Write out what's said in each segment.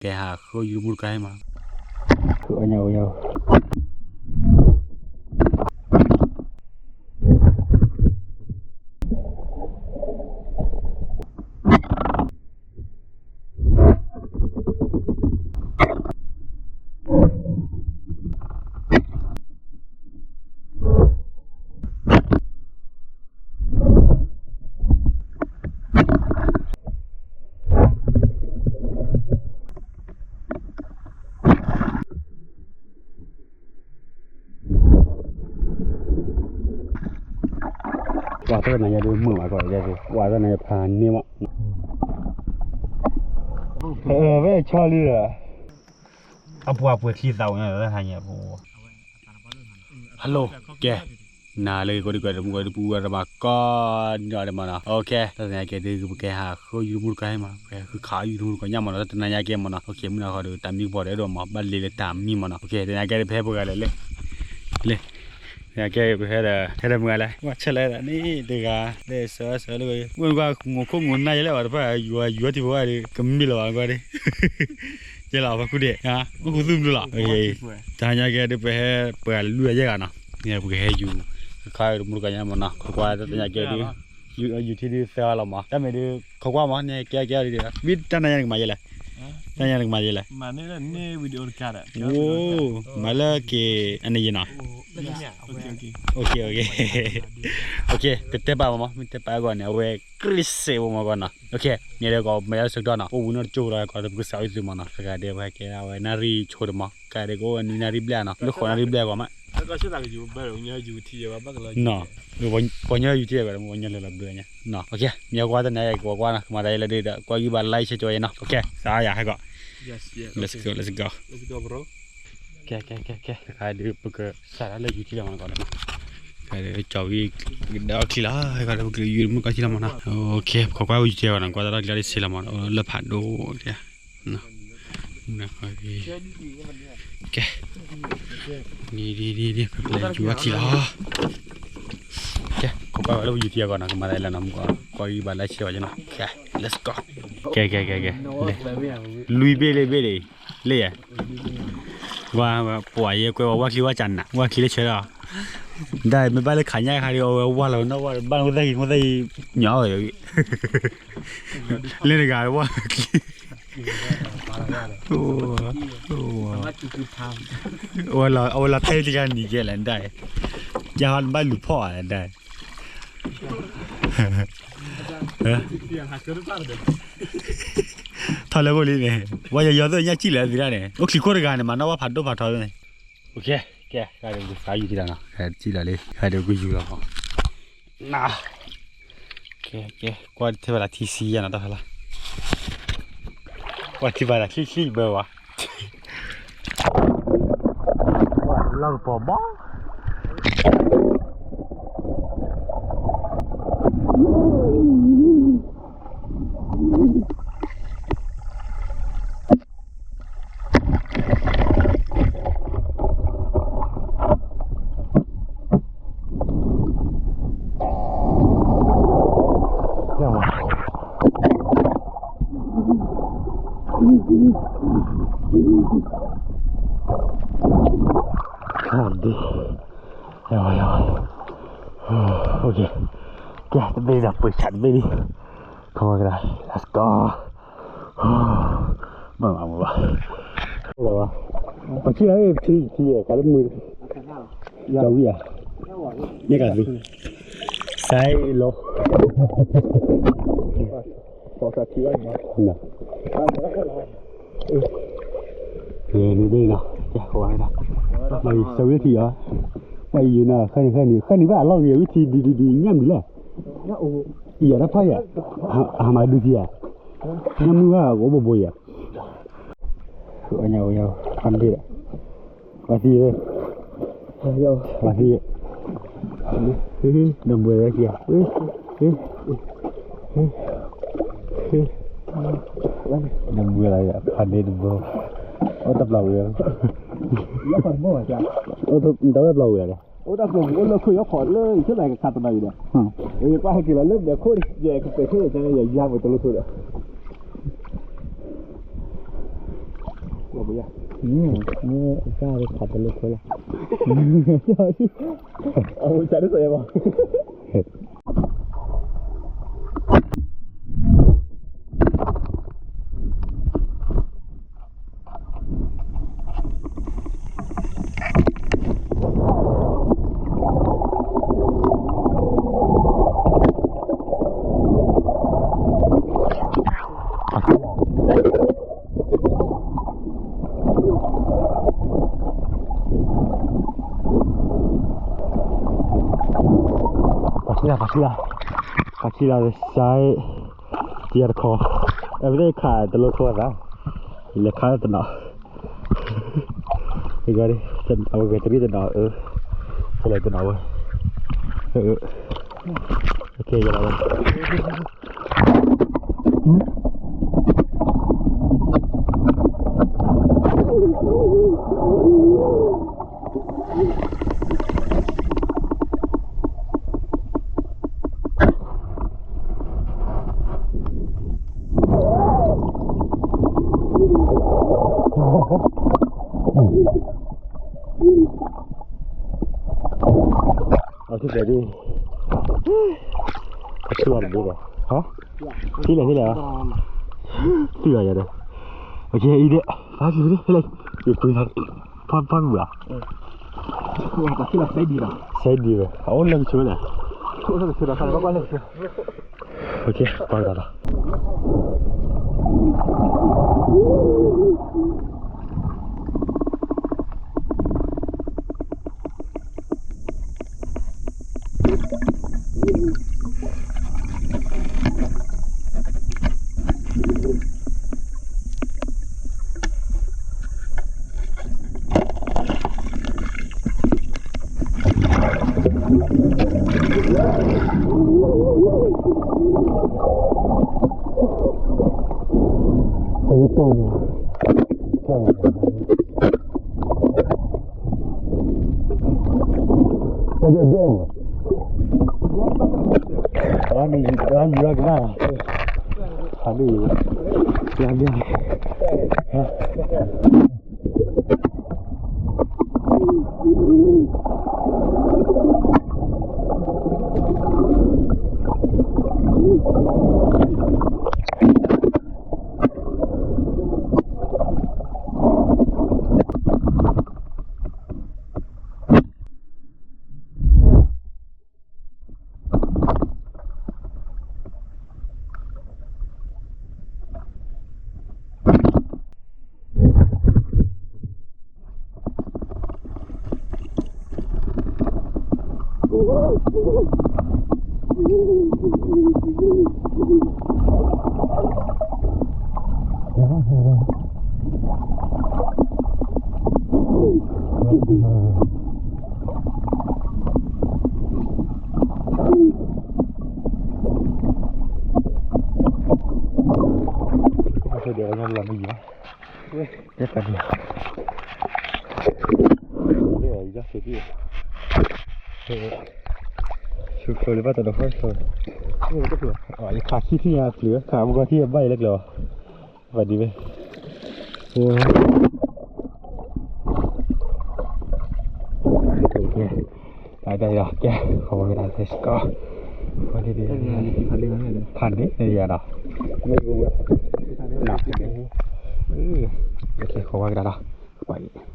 ကဲဟးဃုယူတမူတကါဟဲမး ပှၤတနၤညါဒုးမုာ်မးကီးဒ်သိး ပှၤတနၤညါဖးန့ၢ်မး ဝဲဆီလံဒီး အပှၤပှဲၤချံသးဝဲညါလၢဟါညါဖိ Hello ကဲ နၤလၢကီၢ်ဒုးကီၢ်တမူကီၢ်ဒုးပူၤဝဲရမၤကီၢ်ဒီးမနီၤ OK တၢ်တနၤညါကဲဒုး ပကဲဟးဃုယူတမူတကါဟဲမနီၤ ပကဲဃုခးယူတမူတကါညါမနီၤ တၢ်တနၤညါကဲမနီၤ OK မုၢ်နၤဃီဒီး တၢ်မံကပီၤဒီးဒိၣ်မး ဘၣ်လ့ၤလၢတၢ်မံမနီၤ OK တနၤညါကဲဒုး ပဟဲပှဲၤဂၤလဲၣ်လဲၣ် လဲၣ် တနၤညါကဲဒုး ပဟဲဒီး ဟဲဒီးမုၢ်ဂၤလဲၣ် ဝဲဆဲးလဲၣ်ဒၣ်န့ၣ်တဂၤ လဲၣ်စၢၤစၢၤလၢ ဝဲၢ်ကွၢ် ငိၣ်ခိၣ်ငိၣ်နၢ်ယဲလဲၣ် ဝဲတဖၣ် ယွၤယွၤထံဖိဝဲဒီး ကမ့ၢ်လီၤဘၣ်ကွၢ်ဒၣ် ယဲလီၤ ပှၤကူၣ်ဒဲး အိၣ်ဃုသူၣ်ဘျုးလီၤ တနၤညါကဲဒုး ပဟဲပှဲၤလွံၢ်အယဲၢ်ဂၤနီၤ ပကဟဲယူၤ ခါတမူတကါညါမနီၤ ခိးကွၢ်တနၤညါကဲဒုး ယူၤထံဒုးသၢဂၤလီၤမး တၢ်မ့ၢ်ဒုး ခိးကွၢ်မး နကဲကဲဒုး မ့ၢ်တၢ်နၤညါနကမၤယဲလဲၣ် တၢ်နၤညါနကမၤယဲလဲၣ် မၤလၢက့ၤ အန့ၣ်ယဲနီၤ OK ပတဲပာ်မး မ့ၢ်တဲပာ်အဂီၢ်န့ၣ် အဝဲကြၢးစဲးဝဲမးဂီၢ်နီၤ OK မ့ၢ်ဒဲကီး မ့ၢ်ဒဲဆၢကတီၢ်နီၤ အိၣ်ဝံၤနီၢ်တကၠိဒီးကီး ပကစးဝဲသုမးနီၤ ခဲကဒဲး ပဟဲကဲဒၣ်ဝဲနၣ်ရံၣ်ဆိတမး ခဲကဒဲးကအိၣ်ဝဲနွံနၣ်ရံၣ်ဘျဲၣ်နီၤ လၢဃိးနၣ်ရံၣ်ဘျဲၣ်ကီးမး နီၤ ပှၤညီယူၤထံယဲၢ်ဝဲ ပှၤညီလၢလီၤဘျုးညါ OK မ့ၢ်ကွၢ်တနၤယဲကကွၢ်ကွၢ်နီၤ ကမၤတၢ်ယဲလၢဒုးဒီး ကွၢ်ဂံၢ်ဘါ like share ကၠီယဲနီၤ OK စးယၤဟဲကီး let's go let's go ကဲကဲကဲကဲ တခါဒုး ပကစးထီၣ်လၢယူၤထံလီၤမးနီၤ ကီးနီၤ ကဲဒုး ကၠီဝံၤ ပကဒၢအီၣ်ချံလီၤ ကီးဒီး ပကယူၤမုၢ်ကီၢ်ထံလီၤမးနီၤ OK ပခိးကွၢ်ဝဲယူၤထံအဂီၢ်နီၤ ကွၢ်တၢ်လီၢ်ကျါဒ်ဆ့လီၤမး လၢဖးဒိၣ် ကဲ ကဲ ဒ်ဒ်ဒ်ဒ် ပကလဲၤယူၤအီၣ်ထံလီၤ ကဲ ခိးကွၢ်ဝဲလၢပယူၤထံအဂီၢ်နီၤ ကမၤတၢ်လၢနီၤ မုၢ်ကီး ကွၢ်ဂံၢ်ဘါ like share ကၠီယဲနီၤ ကဲ let's go ကဲကဲကဲကဲ လွံၢ်ဘ့ၣ်လၢဘ့ၣ်လၢ လၢယဲ ဝဲ ပှၤယဲကွဲးဝဲ ဝၢ်ချံဝၣ်ကနး ဝၢ်ချံလၢဆၢဒီး ဒၣ်မ့ၢ်ဘၣ်လၢခးညၣ်ခါဒီး အဝဲဝၢ်လီၤနီၣ်ဝၢ် ဘၣ်နအိၣ်သၣ်ဂံၤ အိၣ်သၣ်ဂံၤ ညီအီၤဝဲ လၢတဂၤဝၢ်ချံ အဝဲလီၤတၢ်အံၤတဂၤနံၤကဲလဲၣ်ဒၣ် ယၤဟီဘၣ်လူၤဖီၣ်ဧါဒၣ် ထီၣ်လၢဘိလံန့ၣ် ဝဲယယီၤသိးညၣ်စံၣ်လၢသုဒၣ်န့ၣ် အိၣ်ချံခိၣ်တဂၤန့ၣ် မၤနီၣ်ဝၣ်ဖးဒိၣ်ဖးထီန့ၣ် OK ကဲ ကဲဒုး ပကစးယူၤထံလီၤနီၤ ကဲစံၣ်လီၤလံ ကဲဒုး ပကယူၤလီၤမး ကဲ ကဲ ကွၢ်ထဲဖဲလၢထံဆံးယဲနီၤ တၢ်ဖဲလၢ ကွၢ်ထံဖဲလၢချံချံဘၢဝဲ လီၢ်ကပီၤဘီ OK ကဲ တဘ့ၣ်ဒီး ပှ့ၤဆးတဘ့ၣ်လံ ခီကဒါ let's go မၤမၤမၤဘၣ် ပထံၣ်လၢပထံၣ်ထံၣ်ခါလၢမုၢ် ဒီဝံၤဧါ န့ၣ်ကသု စဲလီၤ ပီၤသးထံဘၣ်န့ၣ် န့ၣ်ဒ်နီၤ ကဲ ကိးဝဲဒၣ် မၤယံၤ စဝံထံၣ်အီၤ မၤယံၤနီၤ ဃဲနံၤ ဃဲနံၤ ဃဲနံၤဘၣ်အလီၢ်ဂ့ၤ ဝံထံ ဒ်ဒ်ဒ် ညၣ်မံၤလဲၣ် ယၤတဖၣ်ယၤ ဟးမၤဒုးထံယၤ ညၣ်မုၢ်ဘၣ် ကအိၣ်ဘိဘိယၤ အညါဝဲ ဖးဒ့ၣ် ပှၤသံ ပှၤသံ ဒီးဘှဲဝဲက့ၤ ဒီးဘှဲလီၤ ဖးဒ့ၣ်တဘိ အိၣ်တပျီဝံၤ အိၣ်တပျီဝံၤဒီး အိၣ်တၢ်ပျီပူၤ အိၣ်လၢခိၣ်ယီၤခီၣ်လၢ ယဆိကမိၣ်ကခးတနီၤအံၤဒီး ယကွၢ်ဟဲက့ၤလီၤလၢမဲာ်ခိၣ်န့ၣ် ယကပဲာ်ခဲလၢာ်န့ၣ် ယယါမ့ၢ်တလိၣ်ခိၣ်ဒီး မ့ၢ်အကၢ်ခးတလိၣ်ခိလီၤ, အဝဲကၢ်ဒ်သိးယဘၣ် ပှၤဆံလၤ, ပှၤဆံလၤ, ပှၤဆံလၤဒီး စဲး တံၤယၤတခီ, အဝဲသ့ၣ်ခးတလိၣ်ခိအသး, ယလဲၤခးလၢတနီၤ, အဝဲဂဲၤတရံးတနီၤ, ကလဲၤတနီၤဝဲ, ယလီၤဝဲ အထံၣ်ဖဲဒ်, အထံၣ်ဘၣ်တဘိဘၣ်, ဟါ, ထံၣ်လဲၣ်ထံၣ်လဲၣ်, ထံၣ်ဘၣ်ယၤဒီး, အံၤဒ်, ဖးကံၤဖဲဒ်, ဖဲလဲၣ်, ယပှ့ၤ, ဖးဖးကံၤဘၣ်, စဲဒ်ဝဲ, အအိၣ်လၢကဆိဝဲလဲၣ်, ကွၢ်ကဒီး ဆူၣ်ဖျိလၢဘၣ်တဒီးဃီ, ယခးခံထံၣ်ညါပျုၤ ခးမုၢ်ဂီၤထံၣ်ဘၣ်ယၤလၢကျဲဘၣ်, ပှၤဒ်ဝဲ, တၢ်ဒီးကဲ ဃီဝဲကဒါစ့ၢ်ကီး, ဖးန့ၣ်ယၤဒီး, ဃီဝဲကဒါဒီး, ပှၤအံၤ ဝၤတဝံၤတ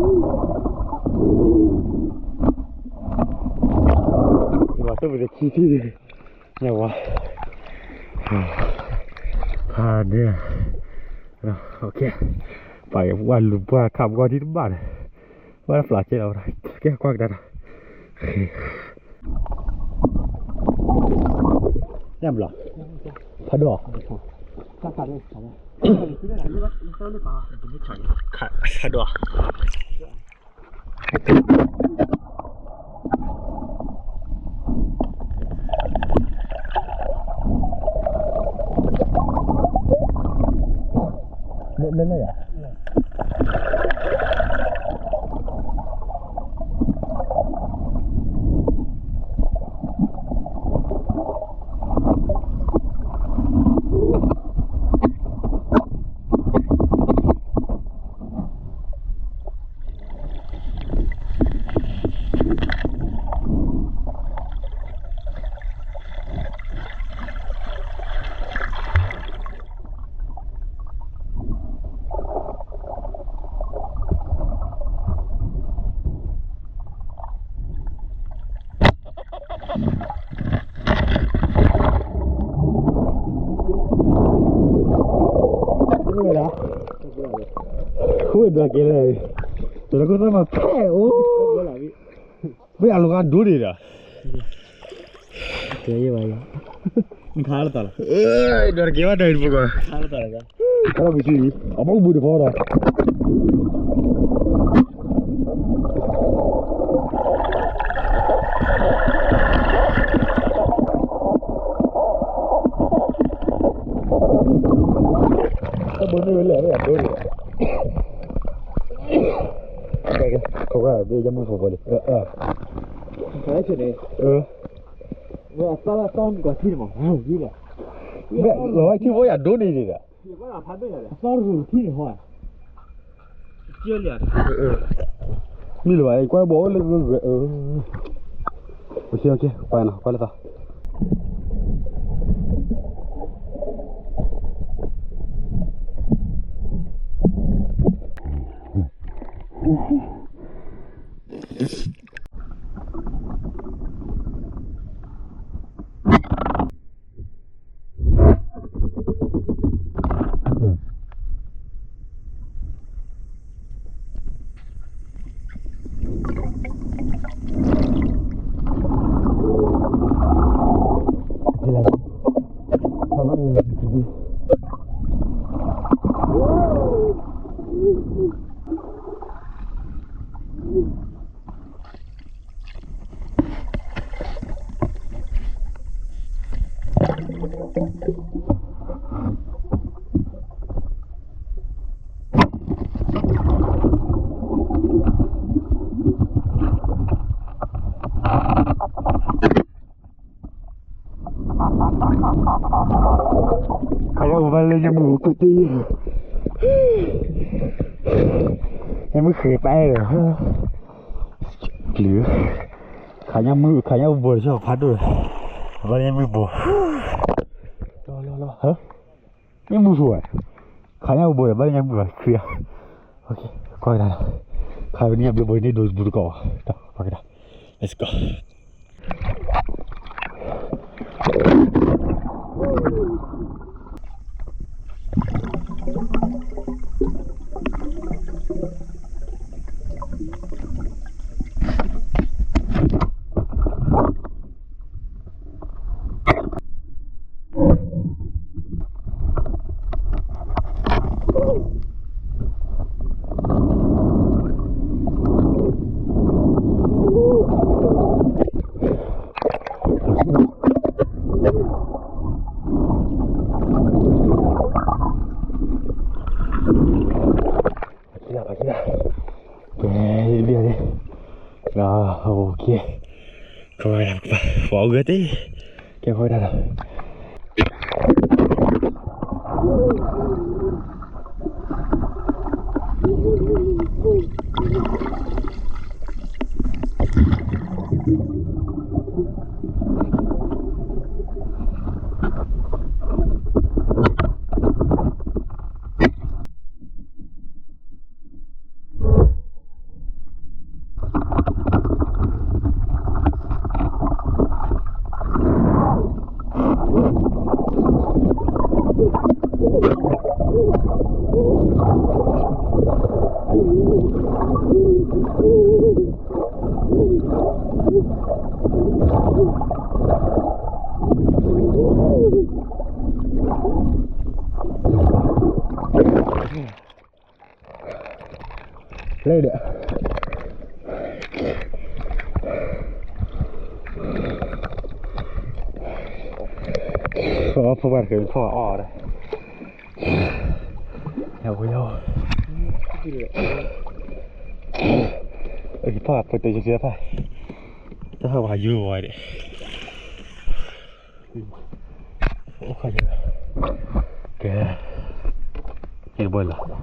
ဆံထံၣ်, ညါဝါ, ဖးန့ၣ်, ပှၤလူၤပှၤခးပှၤဒ်တဘၣ်န့ၣ်, ဝဲဒၣ်ဖျါကဲလီၤဝဲဒၣ်, ကဲကွၢ်ကဒါဒီး, ညၣ်ဘျီ, ဖးဒိၣ်, ဖးဒိၣ်, လဲၤလဲၤယၤ ဝဲဒွးကဲလၢ, တရခိၣ်သၣ်မၤဖဲအိၣ်, ဝဲအလီၤဂာ်ဒိၣ်န့ၣ်ဒီး, နခါလၢတၢ်လီၤ, ဒွးတကဲဘၣ်ဒီးပကီၢ်, ခါလၢတၢ်လီၤ, အဘၣ်ဘူးတဖီဒီး ဘိန့ၣ်ဝဲလဲၣ် အဒိန့ၣ်, ခိးကွၢ်ဒ်ယမုၢ်ဖိဖိလံ, လီၤဝဲထံဖိယၤဒိန့ၣ်ဒီး, မ့ၢ်လၢၤဘၣ် ကွၢ်ဘီအိၣ်လၢဂၢၢ်ဂၢၢ်, ကွၢ်နီၤ ကွၢ်လၢသီ ခါယါအိၣ်ဘၣ်လၢညါမုၢ်အိၣ်ကတ့ၢ်, ညါမုၢ်ဃဲၤပာ်အဲၣ်ဒီး, ပျံၤ, ခါညါမုၢ် ခါညါအိၣ်ဘိးတဆီဖးဒိၣ်, ဘၣ်လၢညါမုၢ်ဘိး, ညါမုၢ်ဘိး, ခါညါအိၣ်ဘိးဒီး ဘၣ်လၢညါမုၢ်ဘိး ခရံာ်, ကွၢ်ကဒါ, ခါဝဲန့ၣ်ညါဘျီဘိးန့ၣ်ဒိးဘူးတကီး, ကွၢ်ကဒါ, let's go. ကဲ, လံ, လံ, လံ, ကဲ, ပှၤအူဂဲၤတ့ၢ်, ကဲ ဃီတၢ်ဒီး လၢဒီး ဖိဝဲတက့ၢ် ဖိအီၣ်ဒီး ဟဲဝဲယီၤ ဖိဖိတယဲၢ်ဖး တၢ်ဟးဝဲယူၤဝဲဒီး အိၣ်ခါယဲၢ် ကဲ ယဘၣ်လီၤ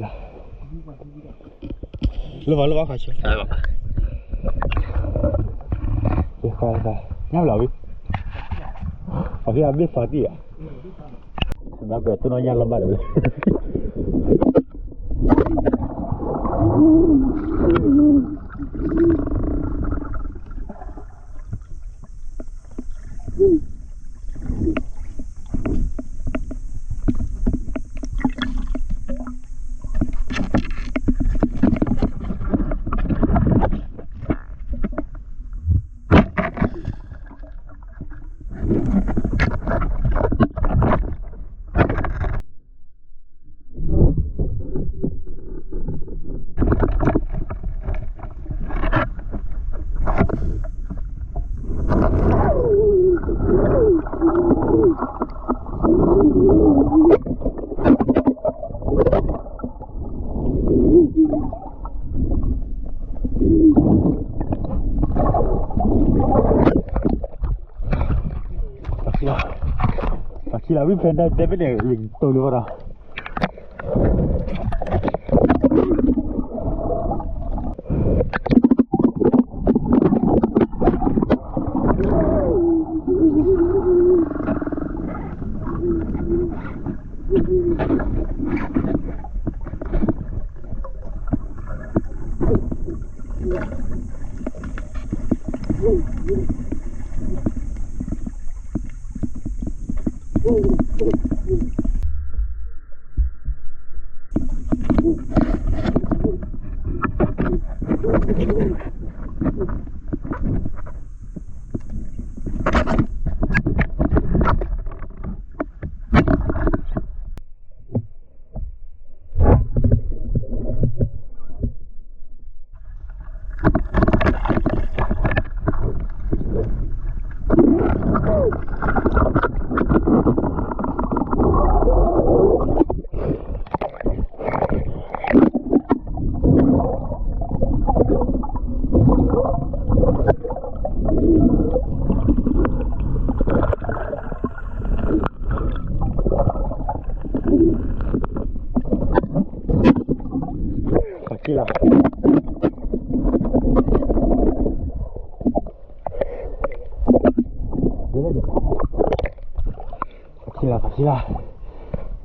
လၢဘၣ်လၢဘၣ်ခါဆူ ညၣ်လီၤဝံၤ အဖံအဘ့ၣ်သီတံၢ်ဧါ ဘၣ်ကွဲးတိၢ်နီၣ်ညၣ်လီၤဘၣ်လီၤဝံၤ ပှၤခံလီၤဝံၤဖဲဒၣ်တဲဘ့ၣ်န့ၣ် တိၢ်လၢဝဲဒီး ပှၤခံလီၤ, ပှၤခံ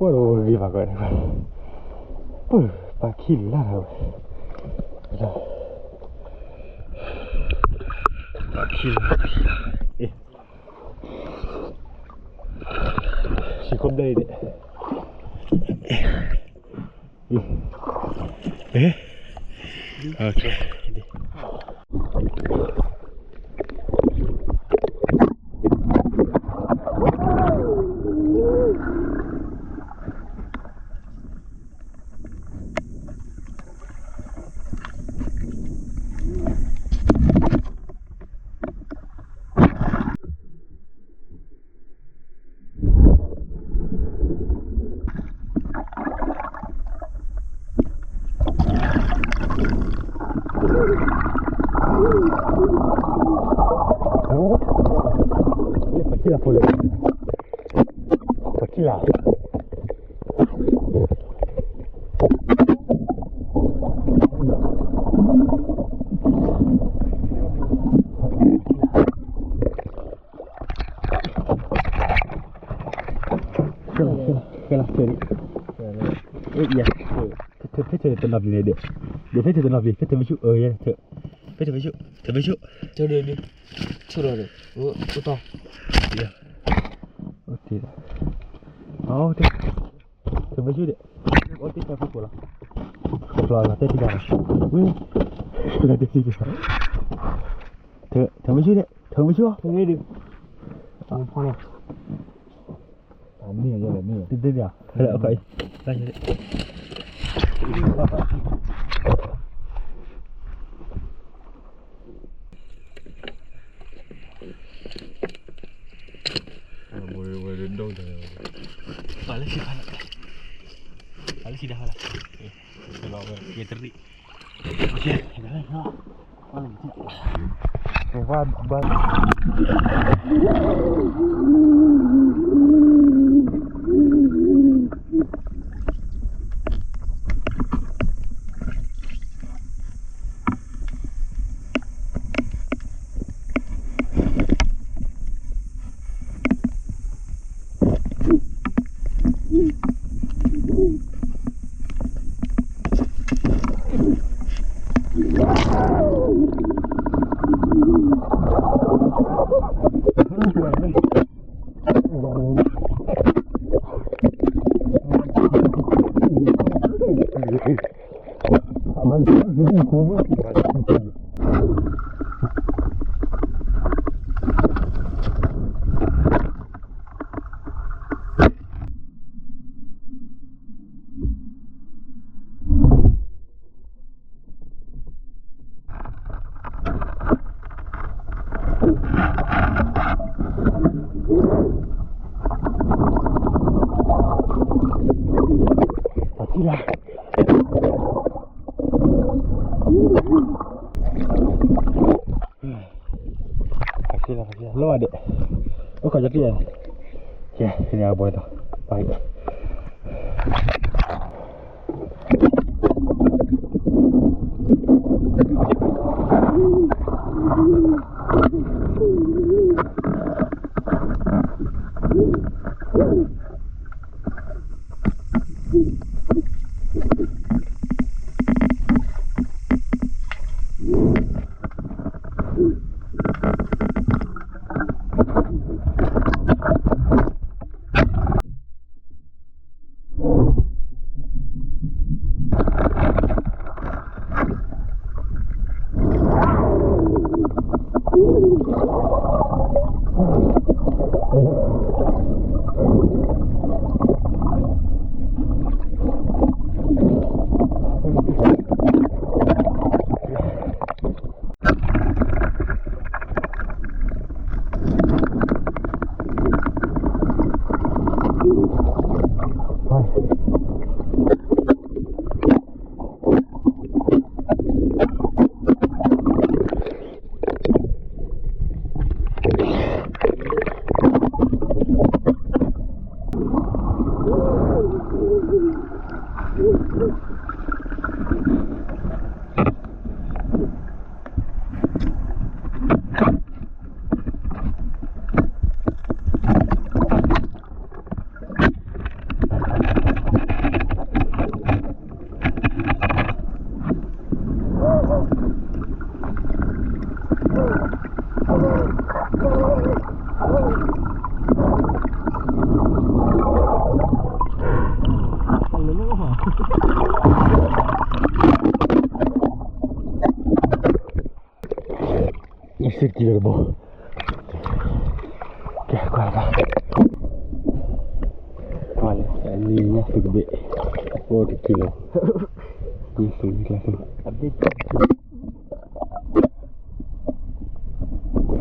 လီၤ, ပှၤခံလီၤ, အိၣ်ဒီးဂ့ၤဘၣ်ကီး, ပှၤခံလီၤ, ပှၤခံလီၤ, စံးခိၣ်ဘျဲၣ်ဒံး, အ့, အ့, အ့, ပှၤထံၣ်လၢဖိလၢ, ပှၤထံၣ်လၢ, ဖဲထၢၣ်တနီၤပျံၤန့ၣ်ဒဲး, ဒဲးဖဲထၢၣ်တနီၤပျံၤ ဖဲထၢၣ်ဝဲဆူၣ်, ဖဲထၢၣ်ဝဲဆူၣ်, ဖဲထၢၣ်ဝဲဆူၣ်, ထၢၣ်ဝဲဆူၣ်, အိၣ်တီၢ်, ထၢၣ်ဝဲဆူၣ်ဒဲး, အိၣ်တ့ၢ်ဖဲပူၤကိးလီၤ, ဖျီလီၤတဲတံၢ်တၢ်လီၤ, ဝ့ၢ်, လီၤတဲတံၢ်တၢ်, ထၢၣ်ဝဲဆူၣ်ဒဲး, ထၢၣ်ဝဲဆူၣ်, ထၢၣ်ဝဲဒုး, ဖီန့ၣ် တဒ်န့ၣ်, ဝဲဒိၣ်, ပာ်လၢခံဖးလီၤ, ပာ်လၢခံဒၣ်ဖးလီၤ, ဝဲတရံး, ဝဲဘၣ်, ပှၤထံၣ်လၢ, ပှၤထံၣ်လၢ, ပှၤထံၣ်လၢ, လီၤဘၣ်ဒဲး, အိၣ်ခိးကတံၢ်ယၤန့ၣ်, ယဲန့ၣ်အဘီဒီး, ပှၤ ယစံးတကံလၢတဘိ, ကဲကွၢ်, ကွၢ်လၢ အနံၣ်ညါသုကဘ့ၣ်, အိၣ်တကံလၢ, ညါသုကဘ့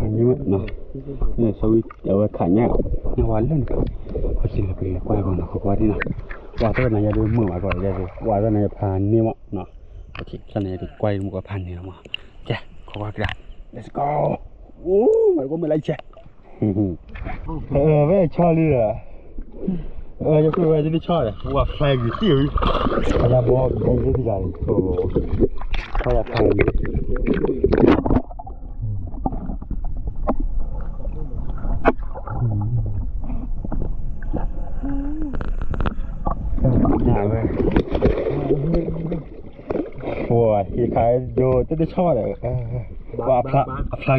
ၣ်, န့ၣ်, ဆီဝံၤအဝဲခးညါ, န့ၣ်ဝဲလၢနခး, ပစံးလၢပလဲၤကွၢ်ကီနီၤ ကွၢ်ကွၢ်ဒ်နီၤ, ကွၢ်တၢ်နၤယၤဒုးမုာ်ဘၣ်ကီးယၤဒုး ကွၢ်တၢ်နၤယၤဖးန့ၢ်ဘၣ်နီၤ, ဖျါန့ၣ် ကွၢ်အံၤမူကဖးန့ၣ်လီၤမး, ကဲ ခိးကွၢ်ကဒါ, let's go, အိၣ် မၤတကိးမုၢ်လၢယဆဲး, ဝဲဆီလံဒီး, ယကွၢ်ဝဲတန့ၢ်ဆီဒီး ဝဲဖျါဂ့ၤတ့ၢ်ဝံၤ, ဖျါယၤဘီ ဖျါယၤဖျါဂ့ၤ, ယခးဒိတန့ၢ်ဆီဒီး, အဖျါဂ့ၤမးနီၤ, ဒ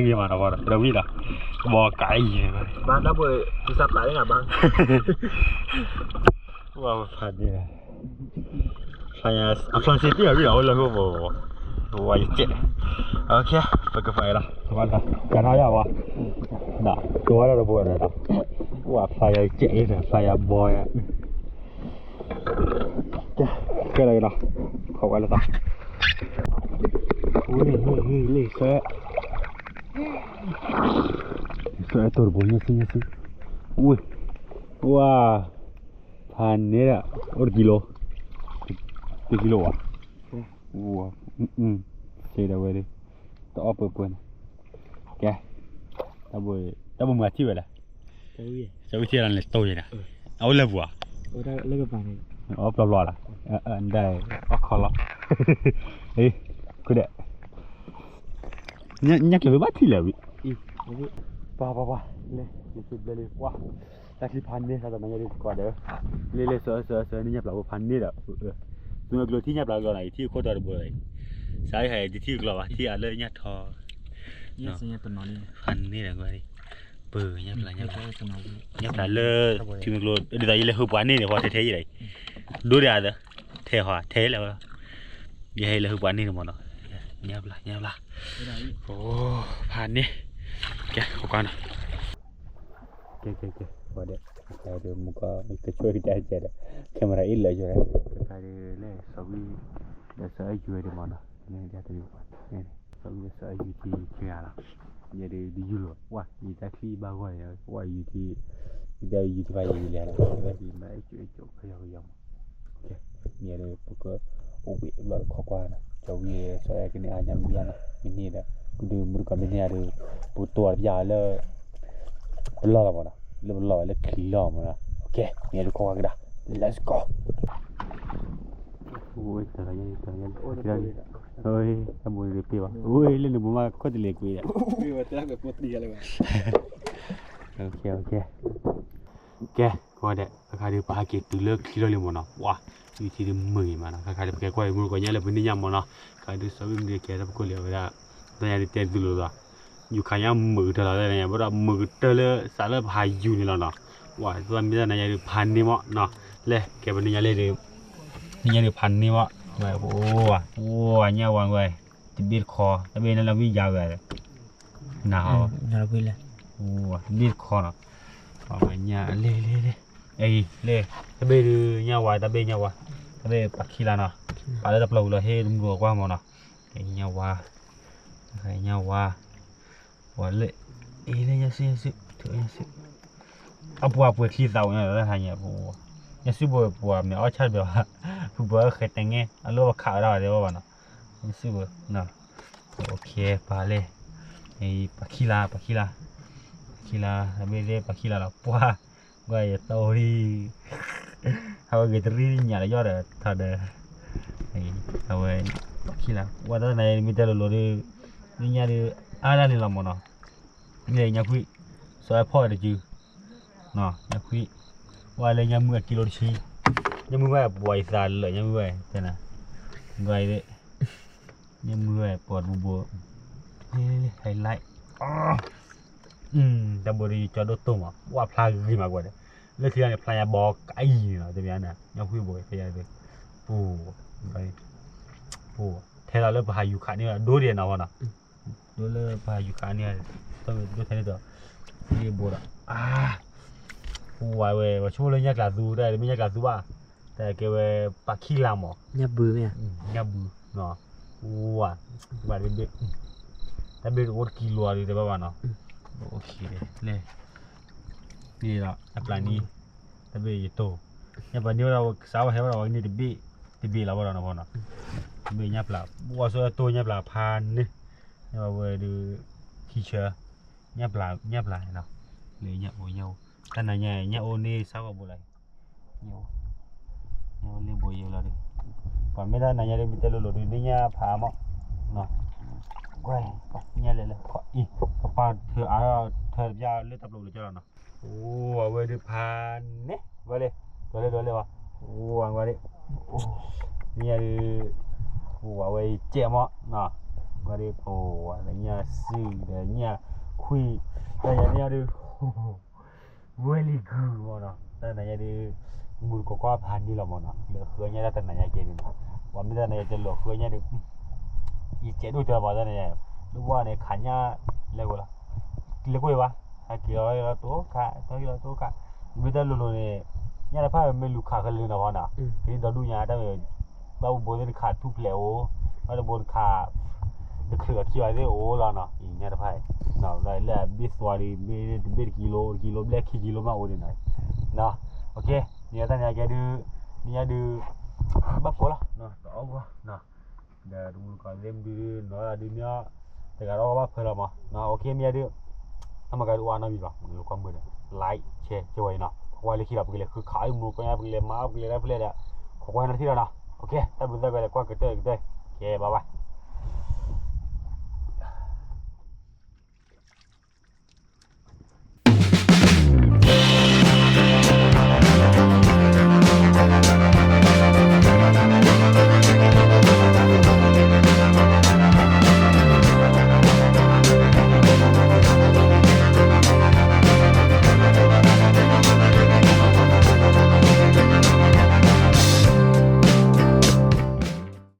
ီးဝံၤဒီး, ဘီကးအံၤန့ၣ်, ဘၣ်တၢ်ဘိ, ဖျါန့ၣ်, အဖျါစ့တ့ၢ်အီၤဝံၤဒီး အိၣ်လၢဟိၣ်ဘိ, ဝဲယကဲး, ပကဖးအံၤလီၤ, ကနီၣ်ယၤဝဲ, ဒီးကဝဲဒၣ်တဘိဒီး, ဝဲဖျါယၤကဲးအံၤဒီး ဖျါယၤဘီယၤ ကဲလီၤက့ၤလီၤ, ခိးဝဲလၢသး, ဝ့ၢ် လ့ၣ် ဆၢအဲၣ်တိၢ်တဘိ ညၣ်စု ညၣ်စု, ဝ့ၢ်, ဝါ, ဖးန့ၢ်ဒီး အိၣ်တကံလိ, တကံလိဝဲ, ဝါ, စ့ဒီးဝဲဒၣ်, တအီၣ်ပှဲၤပှဲၤန့ၣ်, ကဲ, တၢ်ဘိမုၢ်အထံၣ်ဝဲလဲၣ်, ကဝံထံၣ်လီၤန့ၣ်တိၢ်ယဲဒီး, အအိၣ်လၢပူၤဧါ, အီၣ်ပျီပျီလီၤ, ဒၣ်အီၣ်ခီလီၤ, အ့, ခုဒီး, ညၣ်ကျဲၤဖဲဘၣ်ထံၣ်လဲၣ်ဝံၤ, ပှၤပှၤပှၤ, လဲၤ, ယစ့ဘျဲလံ, ပှၤ, တၢ်ချံဖးန့ၢ်သးတနၤညါဒ်ကီးဒီး, လ့ၣ်လ့ၣ် ဆၢဆၢဆၢန့ၢ်ညၣ်ပျီဖိဖးန့ၢ်ဒီး, သုမ့ၢ်ကျိထံၣ်ညၣ်ပျီကျီနီၤ ယထံၣ်ခိၣ်တီတဘိလီၤ, စးဟဲတထံၣ်ကျီဘၣ် ထံၣ်အလၢညၣ်ထီ, ဖးန့ၢ်ဒီးကွၢ်, ပၢၤညၣ်ပျီ, ညၣ်ပျီလၢ, ထံမ့ၢ်ကျိ, ဒ်သိးယလဲၤဟုးပှၤန့ၢ်န့ၣ် ပှၤထဲထဲယဲဒီး, ဒိၣ်ဒၣ်အသး, ထဲဟီထဲလဲၣ်ဝဲ, ယဟဲလၢဟုးပှၤန့ၢ်န့ၣ်မ့ၢ်နီၤ, ညၣ်ပျီ ညၣ်ပျီ, အိ, ဖးန့ၢ်, ကဲ ခိးကွၢ်နီၤ, ကဲ ကဲ ကဲ ဝဲဒၣ်, မူကီး ကဆိၣ်ကဒါကဲဒီး, camera အ့ၣ်လၢယိၤ, တခါဒ်လဲၣ် စီၤဝံၣ်, ဒီးစီၤအဲၣ်ယူၤဒ်မ့ၢ်နီၤ, စီၤဝံၣ်ဒီးစီၤအဲၣ်ယူၤထံခံဂၤလီၤ, ယဲဒ်ယုၢ်လီၤ ဝဲ ယတၢ်ချံဘၣ်ဂီၢ်န့ၣ် ဝဲယူၤထံ, ယတၢ်ယူၤထံဖးယံၤလဲၣ်လီၤ, ဝဲဒ်မ့ၢ်အဲၣ်ကၠိအဲၣ်ကၠိခီယီကယီမး, န့ၣ်ဒီး ပကအိၣ်ဘှံးဘျီတခီကွၢ်နီၤ, စီၤဝံၣ်ဒီးစီၤအဲၣ်ကန့ၢ်အါညါမ့ၢ်ယါနီၤ, မ့ၢ်န့ၢ်ဒီး ပဒုးမုၢ်တကီၢ်မ့ၢ်န့ၢ်ဒီး, ပကတိၤတပျၢ်လၢ ပလီၢ်လီၤမ့ၢ်နီၤ, လၢပလီၢ်ဝဲလၢချံလီၢ်မ့ၢ်နီၤ, ကဲန့ၣ်ဒီးခိးကွၢ်ကဒါ, let's go. တၢ်ဘိတပ့ၢ်ဘၣ်, လၢနဘိမးခိၣ်တလ့ၤကွံာ်ဒီး, ကဲ ကဲ, ခီဒဲး ခါခါဒုးပဟဲက့ၤတုၤလၢချံလီၢ်လံမ့ၢ်နီၤ, ပှၤ ယူၤထံဒုးမုာ်ဂ့ၤမးနီၤ, ခါခါဒုးပကဲကွၢ်အံၤ မုၢ်တကီၢ်ညါလၢပန့ၢ်ညါမ့ၢ်နီၤ, ခါဒုးစီၤဝံၣ်မ့ၢ်ကဲထီၣ်ပကိၢ်လံဝဲဒၣ်, တၢ်ညါဒုးတဲသုလိာ်သး, ယူၤခးညါမုာ်ကတၢၢ်လီၤ, တၢ်ညါဘၣ်ဒီးမုာ်ကတၢၢ်လၢစးလၢပဟးယူၤန့ၣ်လီၤနီၤ, ပှၤသ့ၣ်မ့ၢ်တၢ်နါယါဒုးဖးန့ၢ်မ့ၢ်နီၤ, လဲၤကဲပန့ၢ်ညါလၢဒုး, န့ၢ်ညါဒုးဖးန့ၢ်မ့ၢ်, အိၣ်, အိၣ်, ညၣ်ဝါဝဲ, တဘ့ၣ်တခီ, တဘ့ၣ်န့ၣ်လၢဝံယါဝဲ နၤဟီ, တဘ့ၣ်တခီနီၤ, အဝဲညၣ်လဲၤလဲၤလဲၤ, အံၤလဲၤ, တဘ့ၣ်ဒုးညၣ်ဝါ, တဘ့ၣ်ညၣ်ဝါ, တဘ့ၣ်ပှၤခံလါနီၤ, ပာ်လၢတပျီၤဝံၤလီၤဟ့ၣ်တမုၢ်အီၤကွၢ်မ့ၢ်နီၤ, ညၣ်ဝါ, ညၣ်ဝါ, ပှၤလဲၤ, အံၤလဲၤညၣ်စုညၣ်စု, ညၣ်စု အပှၤပှဲၤချံသးဝဲ, ညၣ်စုဘိပှၤမ့ၢ်အီၣ်ဆၣ်တဘၣ်, ဖုဘၣ်ဃဲတဲငဲ, အလီၢ်ပခးဝဲဒၣ်ဘၣ်တဲဘၣ်ဘၣ်နီၤ, ညၣ်စုဘိ, ပာ်လဲၣ်, ပှၤခံလါ, ပှၤခံလါ, ပှၤခံလါ, တဘ့ၣ်သ့ၣ်ပှၤခံလါလီၤ, ပှၤ, ကွၢ်ယတီၢ်ဒံး, အဝဲဂ့ၤတရံးညၣ်လၢယီၢ်ဒီးထီဒီး, အဝဲ, ပှၤခံလါ, ဝဲတၢ်နါယါမ့ၢ်တဲလိၤလိၤဒုး, ဒုးညၣ်ဒုး, အါဒၣ်န့ၣ်လီၤမ့ၢ်နီၤ, ညၣ်ခွံ, စီၤအဲၣ်ဖီၣ်တစု, ညၣ်ခွံ, ဝဲလၢညၣ်မုၢ်အကံလိတဆံ, ညၣ်မုၢ်ဝဲပှၤယသးလၢာ်ညၣ်မုၢ်ဝဲ, တဲနၤ, ညၣ်မုၢ်ဝဲပှၤတဘိဘိ, ဟဲလံ, တၢ်ဘိဒ်ယကၠီဒိၣ်တိၢ်မး, ဝဲဖျါဂ့ၤမးကွၢ်ဒီး, လၢခံဂၤန့ၣ် ဖျါညါဘီကအံၤန့ၣ်လီၤ, တမ့ၢ်န့ၣ်, ညၣ်ခွံဘိ, ပူၤ, ထဲလီၤလၢပဟးယူၤခးန့ၢ်ဒိၣ်ဒံးနီၤနီၤ, ဒိၣ်လၢပဟးယူၤခးန့ၢ်, ဒိၣ်ထဲန့ၣ်ဒီး, ဒ်ဘိဒီး, ပူၤဝဲ, ပှၤဆိကမိၣ်လၢညၣ်ကျးသူ, တၢ်တမ့ၢ်ညၣ်ကျးသူဘၣ်, တၢ်ကဲဝဲပှၤခံလါမး, ညၣ်ဘု, ညၣ်ဘု, ဝဲ, တၢ်ဘ့ၣ်, တၢ်ဘ့ၣ်အိၣ်တကံလိၤဒုးတဲဘၣ်ဘၣ်နီၤ, လဲၤ, န့ၣ်ဒီး အပျၢ်နံၤ, တၢ်ဘ့ၣ်ယတိၢ်, ညၣ်ပျၢ်နံၤဝဲဒၣ် ကစးဝဲဟဲဝဲဒၣ်ဝဲန့ၣ်တဘ့ၣ်, တဘ့ၣ်လီၤဝဲဒၣ်နီၤနီၤ, မ့ၢ်ညၣ်ပျၢ် ဘှီဆိတိၢ်ညၣ်ပျၢ်ဖးန့ၣ်, ညၣ်ဝဲဒုး ခံဆၢ, ညၣ်ပျၢ် ညၣ်ပျၢ်နီၤ, လၢညၣ်အိၣ်ညၣ်အိၣ်, တၢ်နၤညါ ညၣ်အိၣ်န့ၣ်ဆါဂီၢ်ဘိလီၤ, ညၣ်အိၣ်လၢဘိယိလီၤဒုး, ပှၤမ့ၢ်တၢ်နၤညါဒုး မ့ၢ်တဲလိၤလိၤဒုး န့ၢ်ညၣ်ဖးမး, ကွၢ် ညၣ်လဲၤလဲၤ အံၤ ကပၢ်ထၢအါထၢတပျၢ်လၢတၢ်ပျိာ်လၢကၠီလီၤနီၤ, အိၣ် အဝဲဒုးဖးန့ၣ် ဝဲလၢ ဒွးလၢဒွးလၢဝဲ, အိၣ် အဝဲဒုး ညၣ်ဒုး အိၣ် အဝဲအံၤကဲးမးနီၤ, ဝဲဒုး အိၣ် ဝဲဒုးညၣ်စုၣ်ဒီးညၣ်ခွံၣ်, တၢ်ယၤန့ၣ်ဒုး very good မးနီၤ, တၢ်နၤညါဒုး မူတကိးကွၢ်ဖးန့ၣ်လီၤမးနီၤ, လၢဃုညၣ်တၢ်တနၤညါကဲဒုးနီၤ, ပှၤမ့ၢ်တၢ်နၤညါတဲလိၤဃုညၣ်ဒုး ယစဲးဒိၣ်တၢ်ဘၣ်တၢ်နၤညါ, ဒိၣ်ဘၣ်န့ၣ် ခးညၣ် လဲၤဝဲလီၤ, လဲၤကွၢ်ဘၣ်, ဟဲက့ၤလီၤလီၤတိခါ ထီၣ်က့ၤလီၤတိခါ, မ့ၢ်တၢ်လိၤလိၤန့ၣ် ညၣ်တဖၣ်မ့ၢ်လူၤခးဃဲလၢနီၤဖီနီၤ, ကဒ်ဒီဒူၣ်ညါတၢ်မ့ၢ် ဘၣ်ဘိသ့ၣ်တခးထူၣ်ဖျဲးအိၣ်, ဘၣ်တဘိတခး တချုးအခံဘၣ်သ့ၣ်အိၣ်လီၤနီၤ, အံၤညၣ်တဖၣ်အံၤ လၢအဘ့ၣ်သွါဒံး ဘ့ၣ်တဘ့ၣ်တကံလိ တကံလိဘျဲၣ်ခံကံလိမးအိၣ်ဒံးနီၤ, န နတၢ်နၤကဲဒုး နညါဒုး ဘၣ်ဖှိၣ်လီၤ တအီၣ်ဂီၢ်နီၤ, ဒီးတမူတကိးသ့ၣ်မဒုးနီၤဒုးမ့ၢ် တဂၤဒီးဘၣ်ဖှိၣ်လီၤမး, မ့ၢ်ယါဒုး တၢ်မၤကၤဒုးအိၣ်အါနီတမံၤဘၣ်, လိာ်ကွၢ်မုာ်ဒီး like share ကဲဝဲအံၤနီၤ, ကွၢ်လၢခံဒီး ပကလဲၤဃုခးအံၤမူး ပကလဲၤမၤ ပကလဲၤတၢ်ဖျဲၣ်ဒီး ခိးကွၢ်နီၤထံၣ်ဒီးနီၤ, တၢ်ဘျုးတၢ်ဖှိၣ်လၢကွၢ်ကတၢၢ်ကတၢၢ်, ကဲ bye bye.